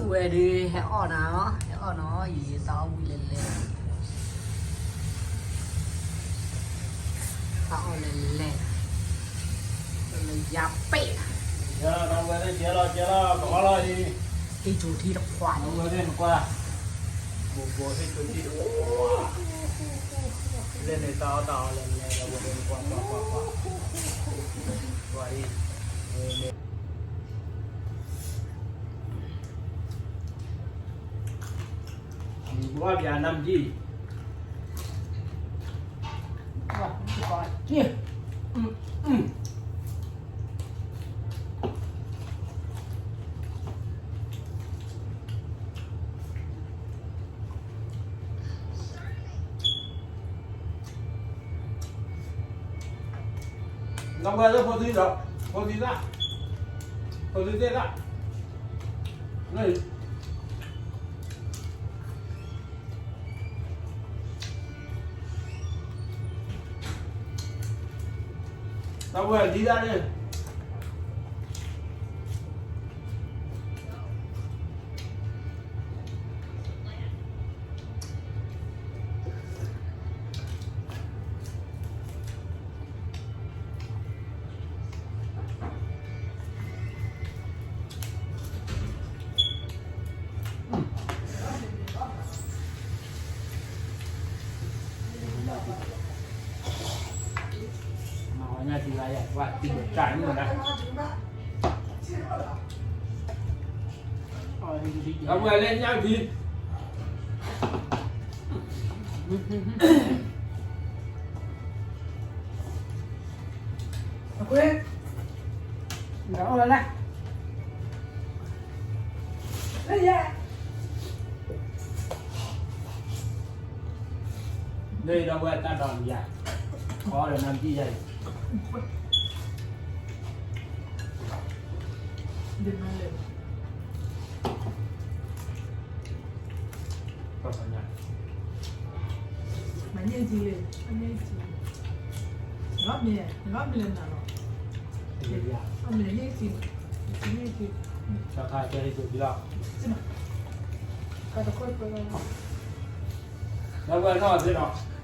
ဝဲဒုးဟဲအီၣ်နၤလီၤ, ဟဲအီၣ်နၤအီၤ ယတၢ်အီၣ်ဝံၤလဲၤလဲၤ, တၢ်အီၣ်လဲၤလဲၤ, ယၤပဲၣ်, ဟ့ၣ်ကၠိထံတခွး, လၢန့ၣ်တၢ်အီၣ်တၢ်အီလဲၤလဲၤ, ဘၣ်နမ်ဒံၣ်, ဒီပုၢ်ဝဲၢ်လၢဖိသံဒီး, ဖိသံသၣ်, ဖိသံသ့ၣ်သၣ်, လၢ ဒီပုၢ်ဝဲၢ်ဒ်ဒၣ်န့ၣ် အဝဲလဲၣ်ညၣ်ထံ အခွဲ, ဒီးအီၣ်လၢ်လၢ်, လၢယၤ, လၢဒီပုၢ်ဝဲၢ်တၢ်ဒီးယၤ, ခီဒီးနမ်ဒံၣ်ယၤအံၤ, ဒ်မလဲၣ် မၤန့ၢ်ထံလံ, မၤန့ၢ်ထံ, နဂီၢ်မံၤ, နဂီၢ်မံၤလၢနၤလီၤ, မ့ၢ်န့ၢ်ထံ, မ့ၢ်န့ၢ်ထံ, တၢ်ခါကဲဟ့ၣ်ကၠိထံလီၤ, တၢ်တခိၣ်တခိၣ်လီၤ, ဒီပုၢ်ဝဲၢ်နီၢ်သ့ၣ်နီၤ,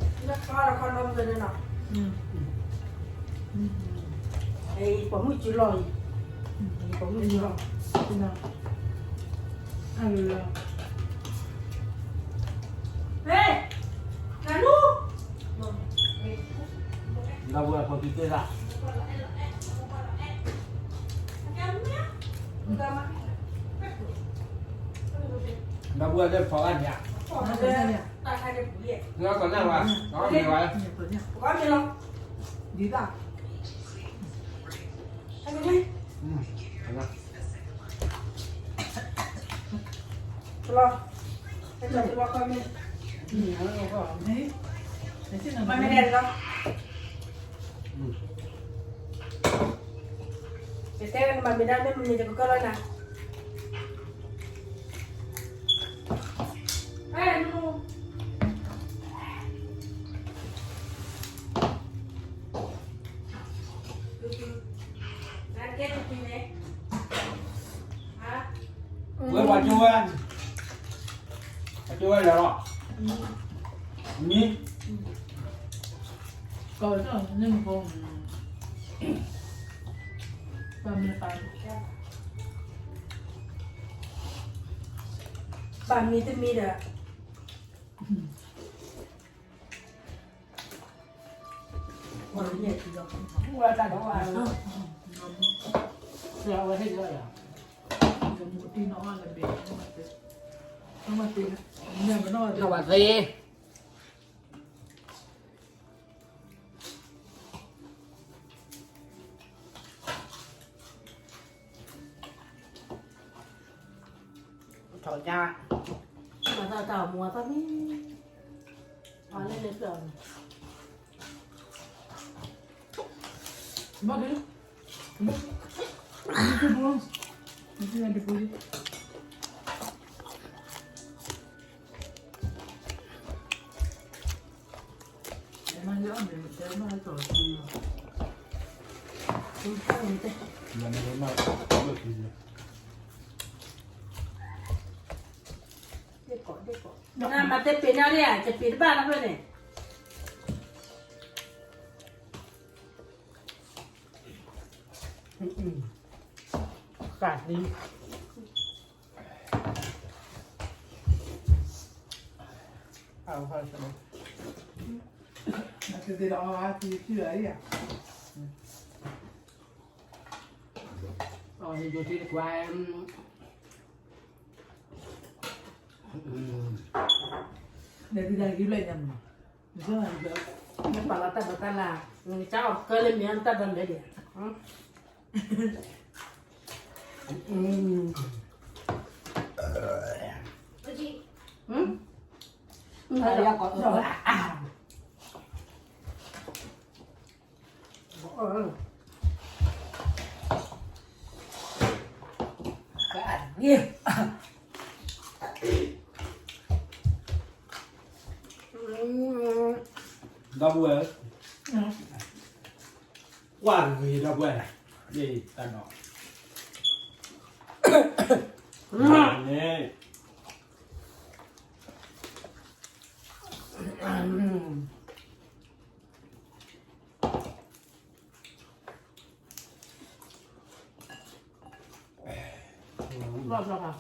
ဒီပုၢ်ဝဲၢ်နီၢ်သ့ၣ်နီၤ, ပိာ်မုၣ်စုလီၤအံၤ, ပိာ်မုၣ်စုလီၤ, အလၢ ဒီပုၢ်ဝဲၢ်ဖိသံသ့ၣ်သၣ်, ဒီပုၢ်ဝဲၢ်သ့ၣ်ဖီဂၤန့ၣ်ဧါ, လၢကီၢ်နၢ်ဝဲ, မ့ၢ်ဝဲ, ဒ်သၣ်, လီၤ, လီၤခီမ့ၢ်, မ့ၢ်ဒဲးလီၤ, တတဲဝဲနမၤမ့ၢ်ဒၣ်မ့ၢ်မ့ၢ်တကကၢၢ်လီၤနၤ, အဲ ဝဲပှၤကၠိဝဲ, ပှၤကၠိဝဲလၢာ်လီၤ, မံ, ကီၢ်န့ၣ်ဖိ, ပမ့ၢ်ပာ်, ပာ်မံတမံဒီး ဝဲတၢ်ဒီးဝဲ, ဝဲဟ့ၣ်လီၤယၤ, မူတံၢ်နီၢ်အီၣ်လၢဘ့ၣ်, နီၢ်ဘၣ်သ့, ထီၣ်ညါ, မၤသးတၢ်မူအသးမံ, မၤလၢလၢဖျၢၣ်န့ၣ်, ဘၣ်ဒုး, မ့ၢ်တပူၤ, မ့ၢ်တပူၤ, မ့ၢ်အီၣ်မ့ၢ်တဲမ့ၢ်ဟဲကီၢ်လီၤ, မ့ၢ်တဲ, မ့ၢ်တဲ, မ့ၢ်တဲ, မ့ၢ်တဲ, မၤတဲပ့ၤန့ၣ်လံဧါ, တပ့ၤတဘၣ်လီၤဖဲန့ၣ်. သးသံ, ယိၤထံတကွၢ်, နပာ်လီၤတၢ်ဒီးတၢ်လၢ်, နကစၢ်အီၣ်ကၢလၢမ့ၢ်တၢ်ဒီးလဲၤဒံး. ဒီပုၢ်ဝဲၢ်, ကွၢ်ဂ့ၤဒီပုၢ်ဝဲၢ်, ယတၢ်ဒီး, န့ၣ် ဘၣ်ဘၣ်ဘၣ်,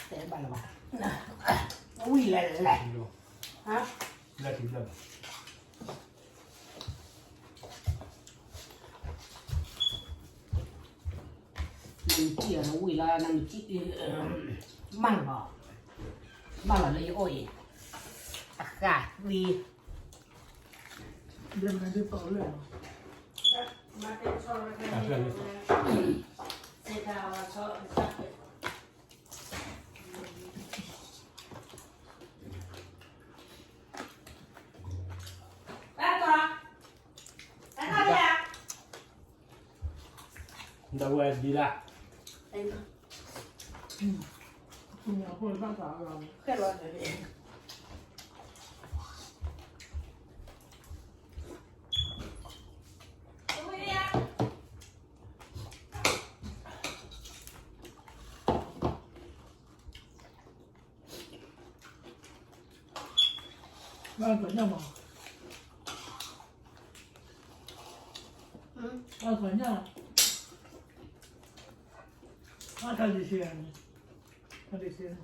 တဲဘၣ်လၢၤဘၣ်, ဝံၤလဲၣ်လဲၣ်, ဟါ, နမ့ၢ်ထံၣ်အီၤနဝံၤလီၤ, နမ့ၢ်ထံၣ်, မၢလီၤ, မၢလီၤလၢယအိၣ်အံၤ, အဃၣ်သံ ဒီပုၢ်ဝဲၢ်ဒံးဒၣ်.လီၤကၠိခိၣ်ဧါ, လီၤကၠိခိၣ်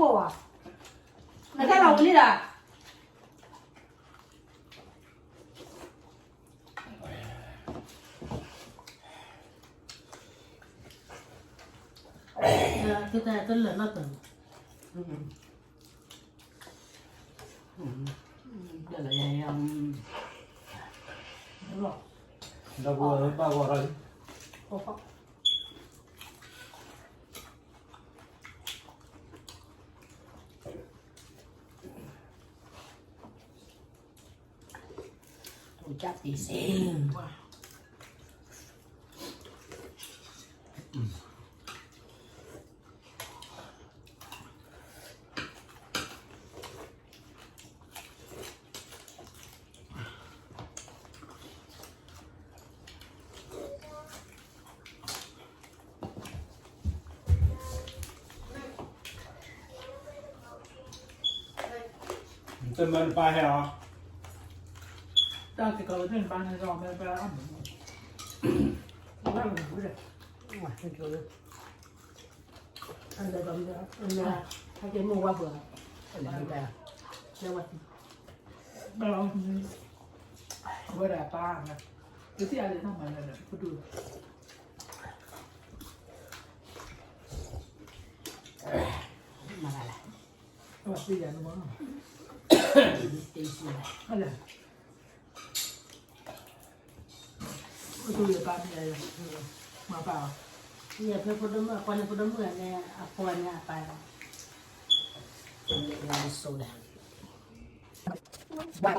ဧါ, နကဲလီၤဝံၤလံဒၣ်. ကဲတၢ်တလၢာ်နီၢ်တၢ်, ဒီပုၢ်ဝဲၢ်ဘၣ်ဂီၤထီၣ်လံ. နတမၢနပၢ်ဟဲအီၤ, တၢ်ကကီၤလၢနပၢ်န့ၣ်ဒီး မ့ၢ်ပၢ်အမုၢ်, ဘၣ်မုၢ်ဒီး, အကဲမိၢ်ဝါပှၤ, ဝဲဒၣ်ပၢ်, ကသ့ၣ်အါလၢတၢ်မၤလၢပဒိၣ်, မၤလၢ, အဝဲသ့ၣ်ယၤနမီၢ်နီၤ, လၢ အိၣ်သူလၢပၢ်မ့ၢ် မၤပၢ်အီၤ ယဲၢ်ဖဲဖိဒိၣ်မုၣ် အကွၢ်န့ၣ်ဖိဒိၣ်မုၣ်န့ၣ် အဖိန့ၣ်အပၢ် ဆိဒၣ် အမ့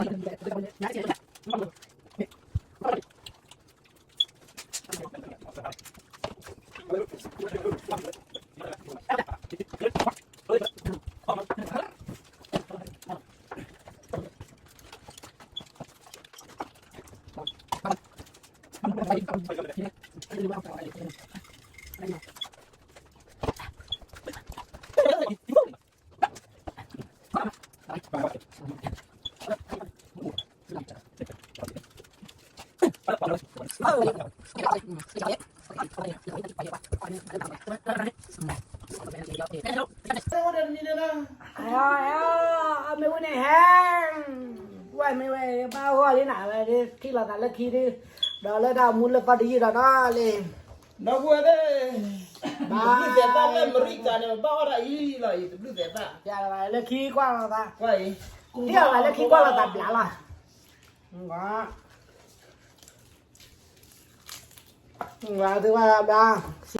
ၢ်ဝဲန့ၣ်ဟဲ ဝဲမ့ၢ်ဝဲ ဘၣ်ဂီၢ်လံနၤ ဝဲဒၣ်ခံလီၤသးလၢခံဒု ဒီးလၢတၢ်မူလၢသီတယုၢ်ဒီးနီၤလံ ဒီပုၢ်ဝဲၢ်သ့ၣ် တဘျုးသဲးသၣ်လၢအမဲရကၤန့ၣ် ဘၣ်အီၣ်ဒၣ်အံၤလီၤအံၤ တဘျုးသဲးသၣ် လၢခံကွၢ်လီၤသး ကွၢ်အံၤ လၢခံကွၢ်လီၤသးဘျးလီၤ သုဘၣ်ဘျး